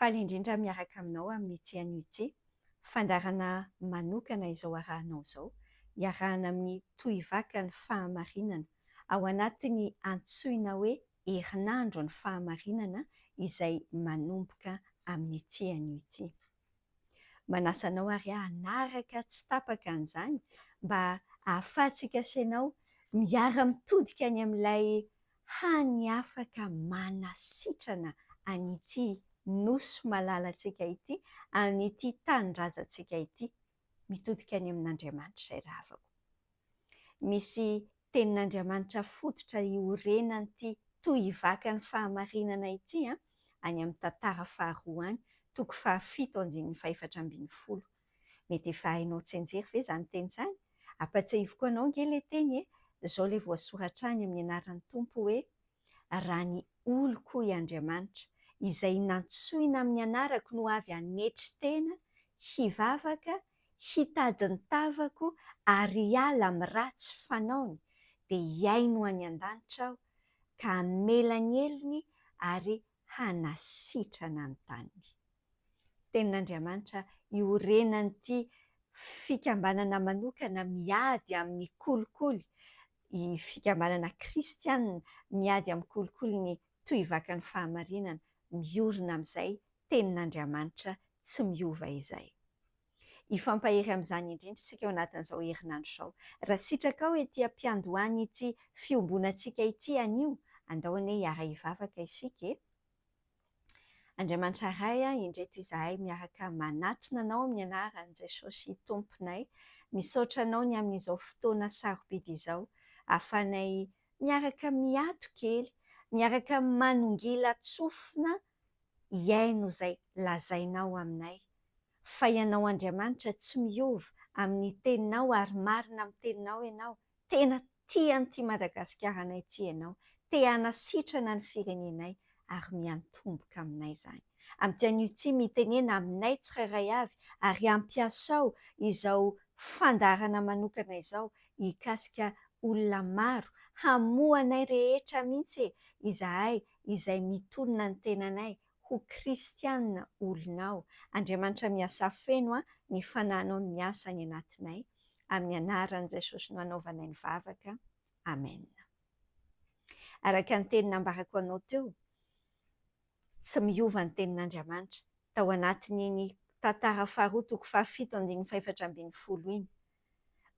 Faly indrindra miaraka aminao amin'ity anio ity. Fandaharana manokana izao arahanao izao, iarahana amin'ny Tohivakan'ny Fahamarinana, ao anatin'ny antsoina hoe Herinandron'ny Fahamarinana izay manomboka amin'ity anio ity. Manasa anao ary aho hanaraka tsy tapaka an'izany mba hahafahantsika sy ianao miara-mitodika any amin'ilay hany afaka manasitrana an'ity Nosy malalantsika ity, an'ity tanindrazantsika ity. Mitodika any amin'Andriamanitra izay rahavako. Misy tenin'Andriamanitra fototra iorenan'ity tohivakan'ny fahamarinana ity any amin'ny Tantara faharoa any, toko fahafito andininy fahefatra ambin'ny folo. Mety efa hainao tsianjery ve izany teny izany? Ampatsiahiviko anao ange ilay teny e! Izao ilay voasoratra any amin'ny anaran'ny Tompo hoe, Raha ny oloko hoy Andriamanitra, izay nantsoina amin'ny anarako no avy hanetry tena, hivavaka, hitady ny tavako ary hiala amin'ny ratsy fanaony, dia hihaino any an-danitra Aho, ka hamela ny helony ary hanasitrana ny taniny. Tenin'Andriamanitra iorenan'ity fikambanana manokana miady amin'ny kolikoly, fikambanana kristianina miady amin'ny kolikoly ny Tohivakan'ny Fahamarinana, miorina amin'izay Tenin'Andriamanitra tsy miova izay. Hifampahery amin'izany indrindra isika ao anatin'izao herinandro izao. Raha sitrakao ety am-piandohan'ity fiombonantsika ity anio, andao anie hiara-hivavaka isika e! Andriamanitra Ray a, indreto izahay miaraka manatona Anao amin'ny anaran'i Jesosy Tomponay. Misaotra Anao ny amin'izao fotoana sarobidy izao, ahafahanay miaraka miato kely, miaraka manongilan-tsofina hihaino izay lazainao aminay. Fa Ianao Andriamanitra tsy miova amin'ny teninao ary marina amin'ny teninao Ianao. Tena tia an'ity Madagasikara-nay ity Ianao. Te hanasitrana ny firenenay ary miantomboka aminay izany. Amin'ity anio ity mitenena aminay tsirairay avy ary ampiasao izao fandaharana manokana izao hikasika olona maro, hamoha anay rehetra mihitsy e, izahay izay mitonona ny tenanay ho kristiana olonao. Andriamanitra miasà feno a, ny fanahinao no miasa any anatinay. Amin'ny anaran'i Jesosy no anaovanay ny vavaka. Amen. Araka ny teny nambarako anao teo, tsy miova ny tenin'Andriamanitra tao anatin'iny tantara faharoa toko fahafito andininy fahefatra ambin'ny folo iny.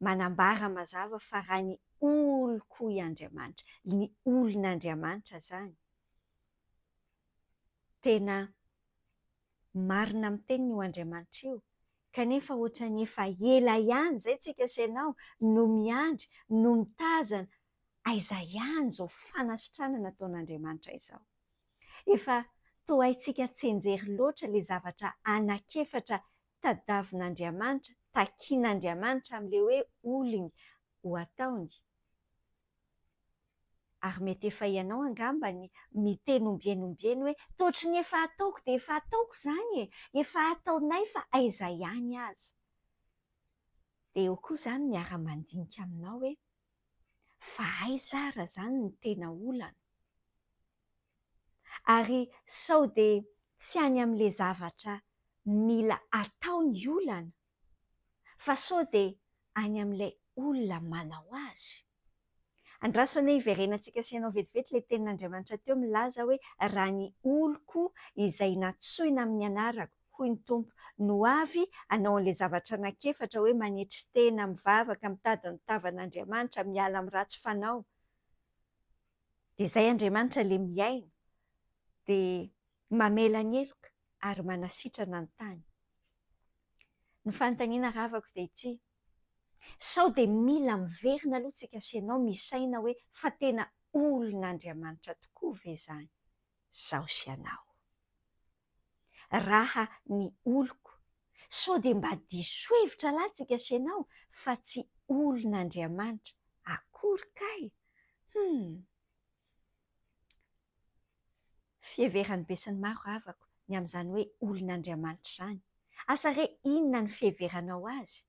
Manambara mazava fa raha ny oloko hoy Andriamanitra, ny olon'Andriamanitra izany, tena marina amin'ny teniny io Andriamanitra io, kanefa ohatran'ny efa ela ihany izay tsika sy ianao no miandry, no mitazana, aiza ihany izao fanasitranana ataon'Andriamanitra izao. Efa toa haintsika tsianjery loatra ilay zavatra anankiefatra tadiavin'Andriamanitra, takian'Andriamanitra amin'ilay hoe olony ho ataony. Ary mety efa ianao angamba ny miteny ombieny ombieny hoe toa ohatry ny efa ataoko dia efa ataoko izany e! Efa ataonay fa aiza ihany aza? Dia eo koa izany miara-mandinika aminao hoe fa aiza ara izany ny tena olana? Ary sao dia tsy any amin'ilay zavatra mila atao ny olana fa sao dia any amin'ilay olona manao azy? Andraso anie hiverenantsika sy ianao vetivety ilay tenin'Andriamanitra teo milaza hoe raha ny oloko izay nantsoina amin'ny anarako, hoy ny Tompo, no avy hanao an'ilay zavatra anankiefatra hoe manetry tena, mivavaka, mitady ny tavan'Andriamanitra, miala amin'ny ratsy fanao. Dia izay Andriamanitra ilay mihaino, dia mamela ny heloka ary manasitrana ny tany. Ny fanontaniana ravako dia ity, Sao dia mila miverina aloha tsika sy ianao misaina hoe fa tena olon'Andriamanitra tokoa ve izany zaho sy ianao? Raha ny oloko, sao dia mba diso hevitra lahy tsika sy ianao fa tsy olon'Andriamanitra akory kay? Hum. Fiheveran'ny besinimaro ravako ny amin'izany hoe olon'Andriamanitra izany. Asa re inona ny fiheveranao azy?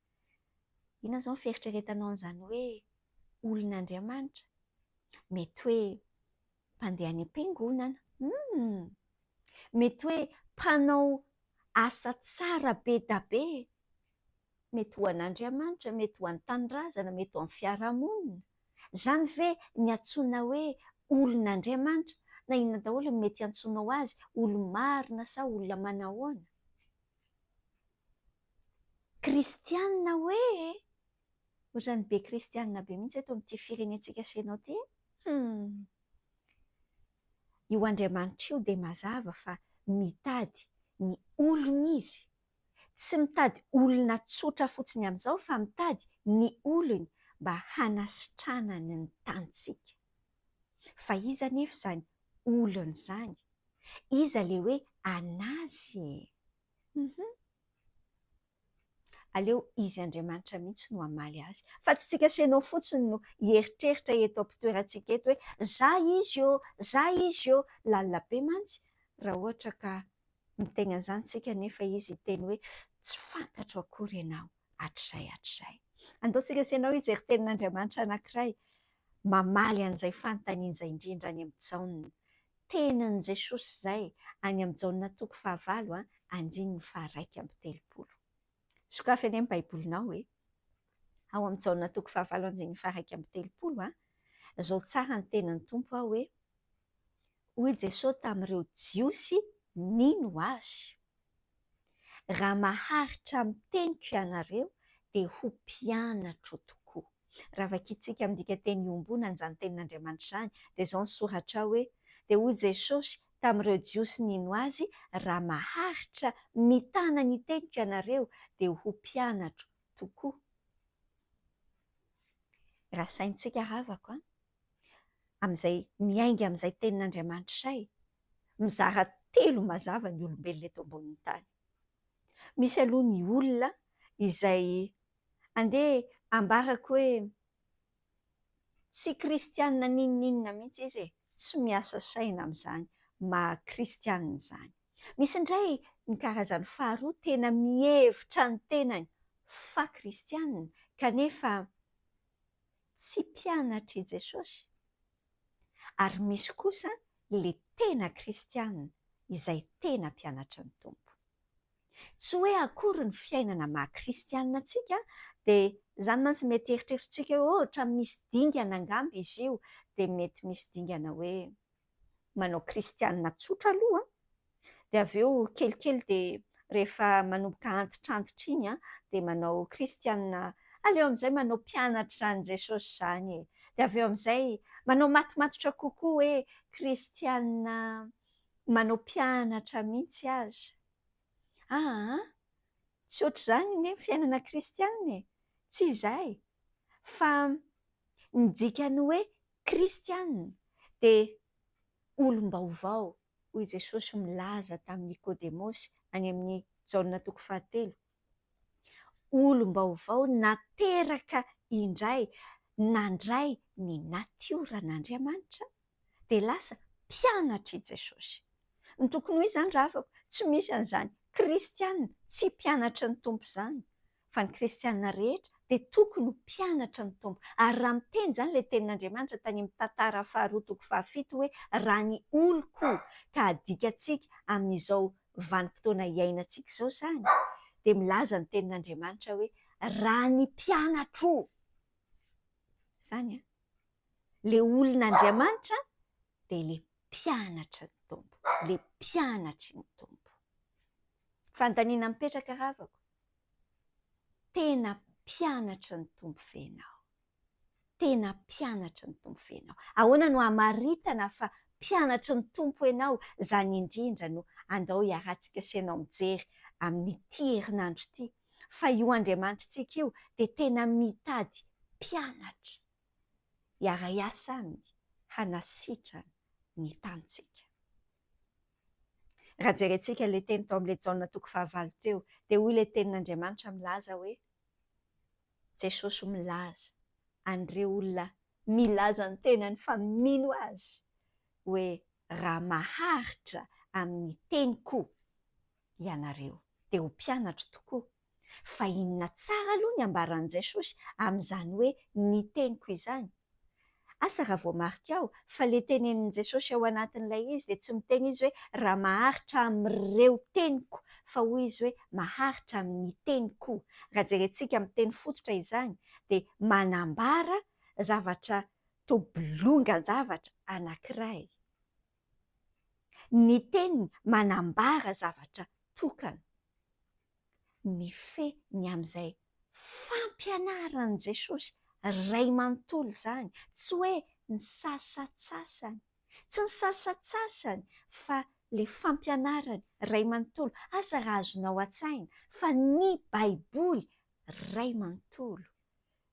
Inona izao ny fieritreretanao an'izany hoe olon'Andriamanitra? Mety hoe mpandeha any am-piangonana. Hum! Mety hoe mpanao asa tsara be da be, mety ho an'Andriamanitra, mety ho an'ny tanindrazana, mety ho an'ny fiarahamonina. Izany ve ny antsoina hoe olon'Andriamanitra? Na inona daholo no mety hiantsoanao azy, olo-marina sa olona manahoana? Kristianina hoe e! Ohatran'ny be kristianina be mihitsy eto amin'ity firenentsika sy ianao ity e! Hum! Io Andriamanitra io dia mazava fa mitady ny olony izy. Tsy mitady olona tsotra fotsiny amin'izao fa mitady ny olony mba hanasitranany ny tanintsika. Fa iza anefa izany olony izany? Iza ilay hoe an'azy e? Hum. Aleo Izy Andriamanitra mihitsy no hamaly azy. Fa tsy tsika sy ianao fotsiny no hieritreritra eto am-pitoerantsika eto hoe za izy ô, za izy ô. Lalina be mantsy raha ohatra ka miteny an'izany tsika nefa Izy hiteny hoe tsy fantatro akory ianao hatrizay hatrizay. Andao tsika sy ianao hijery tenin'Andriamanitra anankiray mamaly an'izay fanontaniana izay indrindra any amin'i Jaona. Tenin'i Jesosy izay any amin'i Jaona toko fahavalo andininy faha-31. Sokafy anie ny Baibolinao e! Ao amin'i Jaona toko fahavalo andininy faha-31, izao tsara ny tenin'ny Tompo ao hoe, Hoy Jesosy tamin'ireo Jiosy nino Azy, Raha maharitra amin'ny teniko ianareo, dia ho mpianatro tokoa. Raha vakintsika amin'ny dikanteny iombonana izany tenin'Andriamanitra izany, dia izao ny soratra ao hoe, Dia hoy Jesosy tamin'ireo Jiosy nino Azy, Raha maharitra mitana ny teniko ianareo, dia ho mpianatro tokoa. Raha saintsika havako an, amin'izay miainga amin'izay tenin'Andriamanitra izay, mizara telo mazava ny olombelona eto ambonin'ny tany. Misy aloha ny olona izay andeha ambarako hoe tsy kristianina n'inon'inona mihitsy izy e, tsy miasa saina amin'izany maha kristianina izany. Misy indray ny karazany faharoa tena mihevitra ny tenany fa kristianina kanefa tsy mpianatr'i Jesosy. Ary misy kosa le tena kristianina izay tena mpianatry ny Tompo. Tsy hoe akory ny fiainana maha kristianina antsika dia izany mantsy mety eritreritritsika hoe ohatra misy dingana angamba izy io dia mety misy dingana hoe manao kristianina tsotra aloha dia avy eo kelikely dia rehefa manomboka antitrantitra iny dia manao kristianina aleo amin'izay manao mpianatra izany Jesosy izany e! dia avy eo amin'izay manao matomatotra kokoa hoe kristianina manao mpianatra mihitsy aza. Aa! Tsy ohatr'izany anie ny fiainana kristianina e! Tsy izay! Fa ny dikan'ny hoe kristianina dia olom-baovao, hoy Jesosy milaza tamin'i Nikodemosy any amin'ny Jaona toko fahatelo. Olom-baovao nateraka indray, nandray ny natioran'Andriamanitra, dia lasa mpianatr'i Jesosy. Ny tokony ho izy izany rahavako, tsy misy an'izany kristiana tsy mpianatry ny Tompo izany, fa ny kristiana rehetra dia tokony ho mpianatry ny Tompo. Ary raha miteny izany ilay tenin'Andriamanitra tany amin'ny Tantara faharoa toko fahafito hoe raha ny oloko ka adikantsika amin'izao vanim-potoana iainantsika izao izany, dia milaza ny tenin'Andriamanitra hoe raha ny mpianatro izany an! Le olon'Andriamanitra dia le mpianatry ny Tompo, le mpianatry ny Tompo. Fanontaniana mipetraka ravako, tena mpianatry ny Tompo ve ianao? Tena mpianatry ny Tompo ve ianao? Ahoana no hamaritana fa mpianatry ny Tompo ianao? Izany indrindra no andao hiarahantsika sy ianao mijery amin'ity herinandro ity, fa io Andriamanitritsika io dia tena mitady mpianatra. hiara-hiasa aminy hanasitrana ny tanintsika. Raha jerentsika ilay teny tao amin'ilay Jaona toko fahavalo teo, dia hoy ilay tenin'Andriamanitra milaza hoe, Jesosy milaza an'ireo olona milaza ny tenany fa mino Azy hoe raha maharitra amin'ny teniko ianareo dia ho mpianatro tokoa Fa inona tsara aloha ny ambaran'i Jesosy amin'izany hoe ny teniko izany? Asa raha voamarikao fa ilay tenenin'i Jesosy ao anatin'ilay izy dia tsy miteny izy hoe raha maharitra amin'ireo teniko fa hoy izy hoe maharitra amin'ny teniko. Raha jerentsika amin'ny teny fototra izany dia manambara zavatra toa bolongan-javatra anankiray. Ny teniny manambara zavatra tokana. Mifehy ny amin'izay fampianaran'i Jesosy Ray manontolo izany, tsy hoe ny sasantsasany. Tsy ny sasantsasany fa ilay fampianarany Ray manontolo. Asa raha azonao an-tsaina fa ny Baiboly Ray manontolo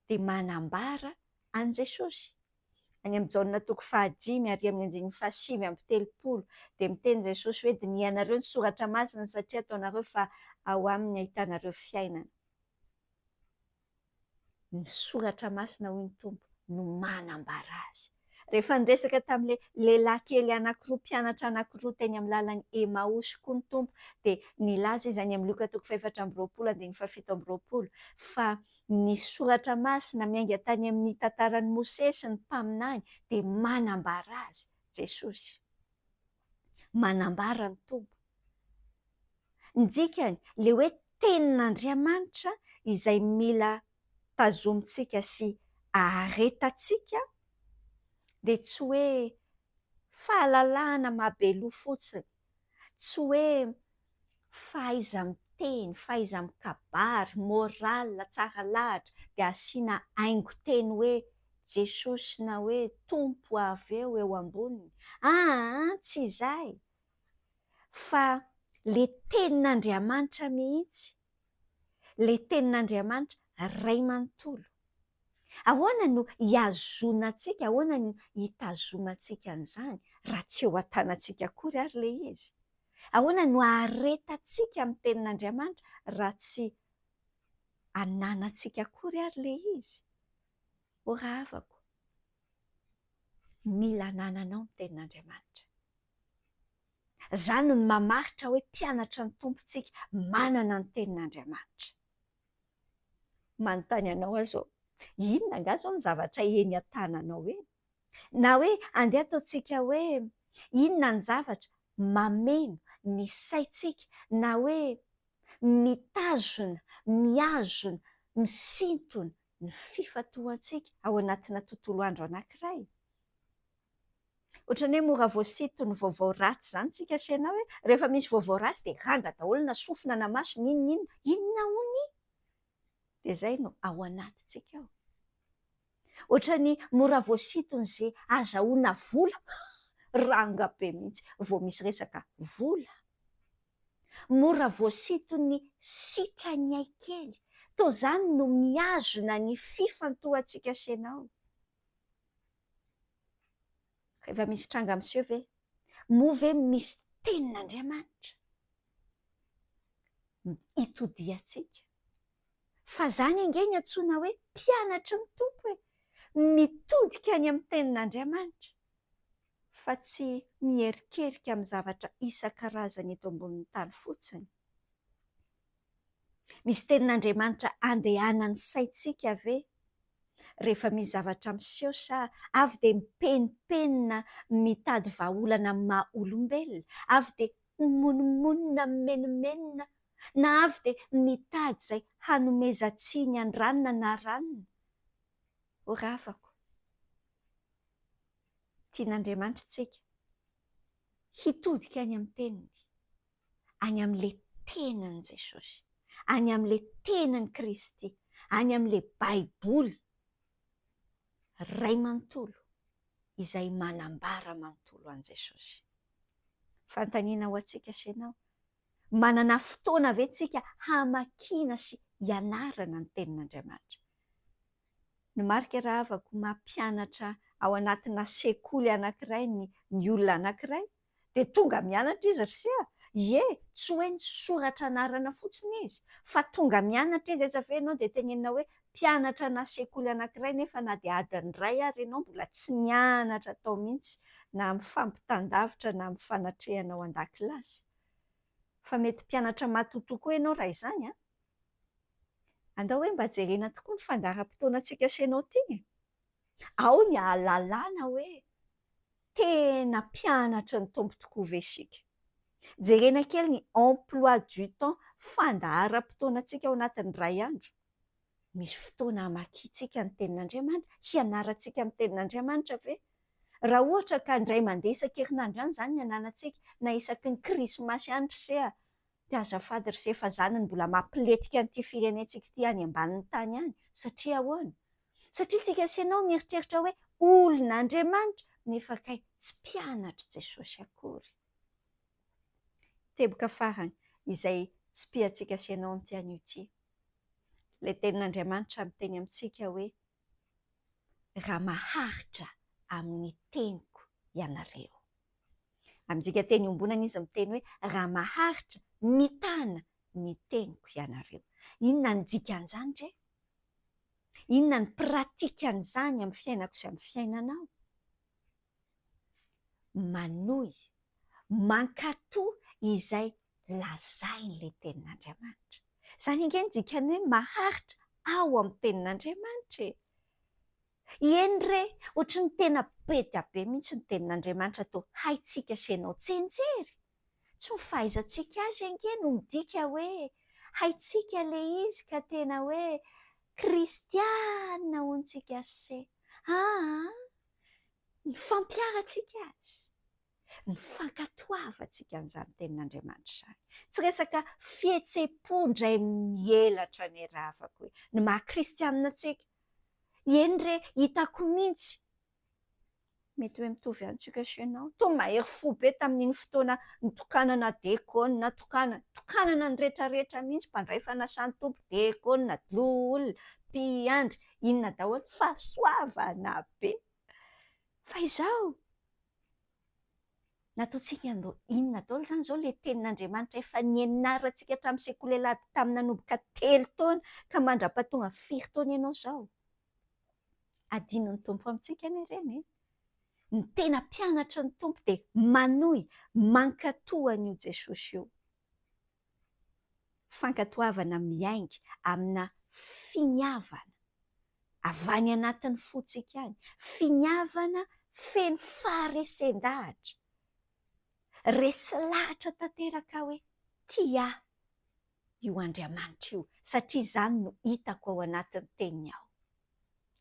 dia manambara an'i Jesosy. Any amin'i Jaona toko fahadimy ary amin'ny andininy fahasivy amby telopolo dia miteny Jesosy hoe dinihanareo ny soratra masina satria ataonareo fa ao aminy ahitanareo fiainana. Ny soratra masina hoy ny Tompo no manambara azy. Rehefa niresaka tamin'ilay lehilahy kely anankiroa, mpianatra anankiroa teny amin'ny lalan'i Emaosy koa ny Tompo dia nilaza izy any amin'ny Lioka toko fahefatra amby roapolo andininy fahafito amby roapolo fa ny soratra masina miainga tany amin'ny tantaran'i Mosesy sy ny mpaminany dia manambara azy Jesosy. Manambara ny Tompo. Ny dikany, ilay hoe tenin'Andriamanitra izay mila tazomintsika sy aharetantsika dia tsy hoe fahalalahana mahabe loha fotsiny, tsy hoe fahaiza-miteny, fahaiza-mikabary, morale tsara lahatra dia asiana haingon-teny hoe Jesosy na hoe Tompo avy eo eo amboniny. Aa tsy izay fa ilay tenin'Andriamanitra mihitsy, ilay tenin'Andriamanitra Ray manontolo. Ahoana no hihazonantsika, ahoana no hitazomantsika an'izany raha tsy eo an-tanantsika akory ary ilay izy? Ahoana no haharetantsika amin'ny tenin'Andriamanitra raha tsy ananantsika akory ary ilay izy? Ô rahavako, mila anananao ny tenin'Andriamanitra. Izany no mamaritra hoe mpianatra ny Tompo tsika, manana ny tenin'Andriamanitra. Manontany anao aho izao, inona angaha izao ny zavatra eny an-tananao eny? Na hoe andeha ataontsika hoe inona ny zavatra mameno ny saintsika na hoe mitazona, mihazona, misintona ny fifantohantsika ao anatina tontolo andro anankiray? Ohatran'ny hoe mora voasinton'ny vaovao ratsy izany tsika sy ianao hoe rehefa misy vaovao ratsy dia ranga daholo na sofina na maso n'inona n'inona, inona hono iny? Dia izay no ao anatintsika ao. Ohatran'ny mora voasinton'izay azahoana vola, ranga be mihitsy vao misy resaka vola. Mora voasinton'ny sitrany hay kely, toa izany no mihazona ny fifantohantsika sy ianao. Rehefa misy tranga miseho ve, moa ve misy tenin'Andriamanitra itodihantsika? Fa izany ange ny antsoina hoe mpianatry ny Tompo e! Mitodika any amin'ny tenin'Andriamanitra fa tsy miherikerika amin'ny zavatra isan-karazany eto ambonin'ny tany fotsiny. Misy tenin'Andriamanitra andehanan'ny saintsika ve rehefa misy zavatra miseho sa avy dia mipenimpenina mitady vahaolana amin'ny maha olombelona, avy dia mimonomonona mimenomenona na avy dia mitady izay hanomezan-tsiny an-dranona na ranona? Ô ravako, tian'Andriamanitra isika hitodika any amin'ny teniny. any amin'ilay tenan'i Jesosy, any amin'ilay tenan'i Kristy, any amin'ilay Baiboly Ray manontolo izay manambara manontolo an'i Jesosy. Fanontaniana ho antsika sy ianao, manana fotoana ve tsika hamakiana sy hianarana ny tenin'Andriamanitra? Ny marika rahavako mampianatra ao anatina sekoly anankiray ny ny olona anankiray Dia tonga mianatra izy ry se a! Ie, tsy hoe nisoratra anarana fotsiny izy, fa tonga mianatra izy, aiza ve ianao dia tenenina hoe mpianatra ana sekoly anankiray nefa na dia adiny iray ary ianao mbola tsy nianatra tao mihitsy na amin'ny fampitan-davitra na amin'ny fanatrehana ao an-dakilasy. Fa mety mpianatra matotoa koa ianao raha izany an! Andao hoe mba jerena tokoa ny fandaharam-potoanantsika sy ianao ity e! Ao ny ahalalana hoe tena mpianatry ny Tompo tokoa ve isika. Jerena kely ny emploi du temps, fandaharam-potoanantsika ao anatin'ny iray andro. Misy fotoana hamakiantsika ny Tenin'Andriamanitra, hianarantsika ny Tenin'Andriamanitra ve? Raha ohatra ka indray mandeha isan-kerinandro ihany izany ny ananantsika, na isaky ny krismasy ihany ry se a! Dia azafady ry se fa izany no mbola mampilentika an'ity firenentsika ity any ambanin'ny tany any. Satria ahoana? Satria tsika sy ianao mieritreritra hoe olon'Andriamanitra nefa kay tsy mpianatr'i Jesosy akory. Teboka farany izay tsipihantsika sy ianao amin'ity anio ity. Ilay tenin'Andriamanitra miteny amintsika hoe raha maharitra amin'ny teniko ianareo. Amintsika teny iombonana izy miteny hoe raha maharitra mitana ny teniko ianareo. Inona ny dikan'izany re? Inona ny pratikan'izany amin'ny fiainako sy amin'ny fiainanao? Manohy mankatò izay lazain'ilay tenin'Andriamanitra. Izany ange ny dikan'ny hoe maharitra ao amin'ny tenin'Andriamanitra e! Eny re, ohatry ny tena be dia be mihitsy ny tenin'Andriamanitra toa haintsika sy ianao tsianjery. Tsy ny fahaizantsika azy ange no midika hoe haintsika ilay izy ka tena hoe kristiana hono tsika sy se. Aa! Ny fampiharantsika azy, ny fankatoavantsika an'izany tenin'Andriamanitra izany. Tsy resaka fihetsem-po indray mielatra anie ry havako e! Ny maha kristianina antsika. Eny re, hitako mihitsy, mety hoe mitovy antsika sy ianao, toa mahery fo be tamin'iny fotoana nitokanana dekona, tokanana, tokanana ny rehetrarehetra mihitsy, mpandray fanasan'ny Tompo, dekona, loholona, mpiandry, inona daholo, fahasoavana be. Fa izao, nataontsika andao inona daholo izany izao ilay tenin'Andriamanitra efa nianarantsika hatramin'ny sekoly alahady tamin'ny nanomboka telo taona ka mandra-pahatonga firy taona ianao izao? Adinon'ny Tompo amintsika anie ireny e! Ny tena mpianatry ny Tompo dia manohy mankatò an'io Jesosy io. Fankatoavana miainga amina finiavana avy any anatin'ny fontsika any, finiavana feno faharesen-dahatra, resy lahatra tanteraka hoe tia ahy io Andriamanitra io satria izany no hitako ao anatin'ny teniny ao.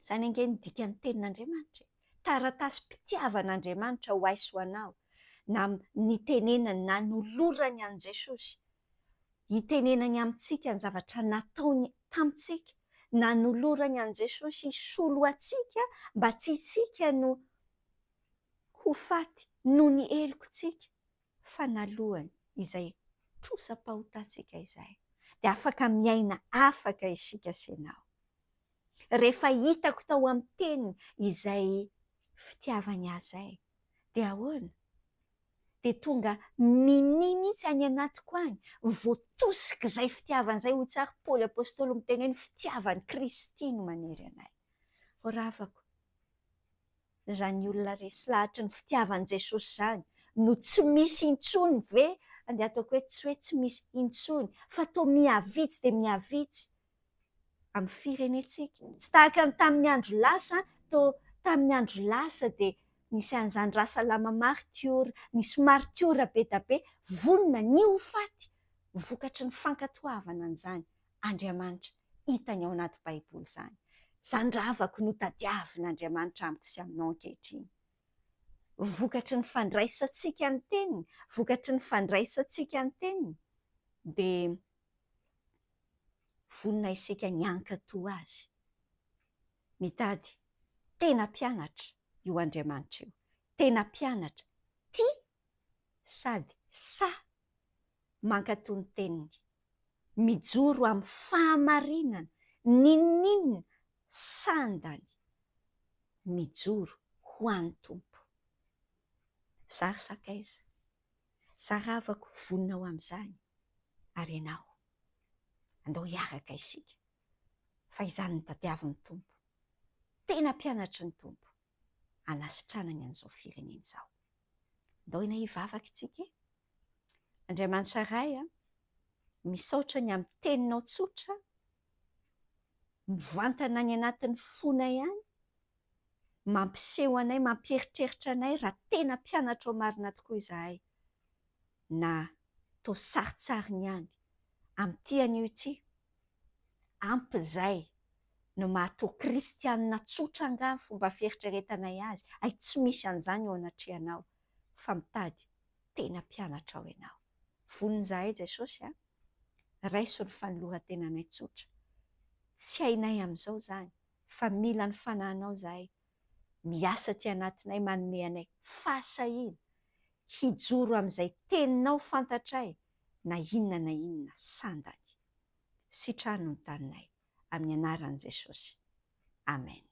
Izany ange no dikan'ny tenin'Andriamanitra e! Taratasim-pitiavan'Andriamanitra ho ahy sy ho anao, na nitenenany, nanolorany an'i Jesosy, hitenenany amintsika ny zavatra nataony tamintsika, nanolorany an'i Jesosy hisolo antsika mba tsy isika no ho faty noho ny helokontsika, fa nalohany izay trosam-pahotantsika izay, dia afaka miaina afaka isika sy ianao. Rehefa hitako tao amin'ny teniny izay fitiavany ahy izay, dia ahoana? Dia tonga minia mihitsy any anatiko any, voatosik'izay fitiavana izay, hoy tsara Paoly Apostoly miteny hoe ny fitiavan'i Kristy no manery anay. Voaravako. Izany olona resy lahatry ny fitiavan'i Jesosy izany no tsy misy intsony ve? Andeha ataoko hoe tsy hoe tsy misy intsony fa toa mihavitsy dia mihavitsy amin'ny firenentsika. Tsy tahaka ny tamin'ny andro lasa, toa tamin'ny andro lasa dia nisy an'izany Rasalama martiora, nisy martiora be da be vonona ny ho faty vokatry ny fankatoavana an'izany Andriamanitra hitany ao anaty Baiboly izany. Izany ravako no tadiavin'Andriamanitra amiko sy aminao ankehitriny. Vokatry ny fandraisantsika ny Teniny, vokatry ny fandraisantsika ny Teniny, dia vonona isika ny hankatò Azy. Mitady tena mpianatra io Andriamanitra io, tena mpianatra tia sady sahy mankatò ny Teniny. Mijoro amin'ny fahamarinana, n'inon'inona sandany, mijoro ho an'ny Tompo. Za ry sakaiza, za ravako vonona ho amin'izany, ary ianao? Andao hiaraka isika, fa izany no tadiavin'ny Tompo. Tena mpianatry ny Tompo, hanasitranany an'izao firenena izao. Andao ianay hivavaka isika e! Andriamanitra Ray a, misaotra ny amin'ny teninao tsotra, mivantana any anatin'ny fonay any. Mampiseho anay, mampieritreritra anay raha tena mpianatrao marina tokoa izahay na toa sarintsariny ihany. Amin'ity anio ity, ampy izay no maha toa kristianina tsotra angaha ny fomba fieritreretanay azy, hay tsy misy an'izany eo anatrehanao fa mitady tena mpianatrao ianao. Vonona izahay Jesosy a! Raiso ny fanoloran-tenanay tsotra. Tsy hainay amin'izao izany fa mila ny Fanahinao izahay miasa aty anatinay manome anay fahasahiana hijoro amin'izay teninao fantatray na inona na inona sandany. Sitrano ny taninay. Amin'ny anaran'i Jesosy. Amen.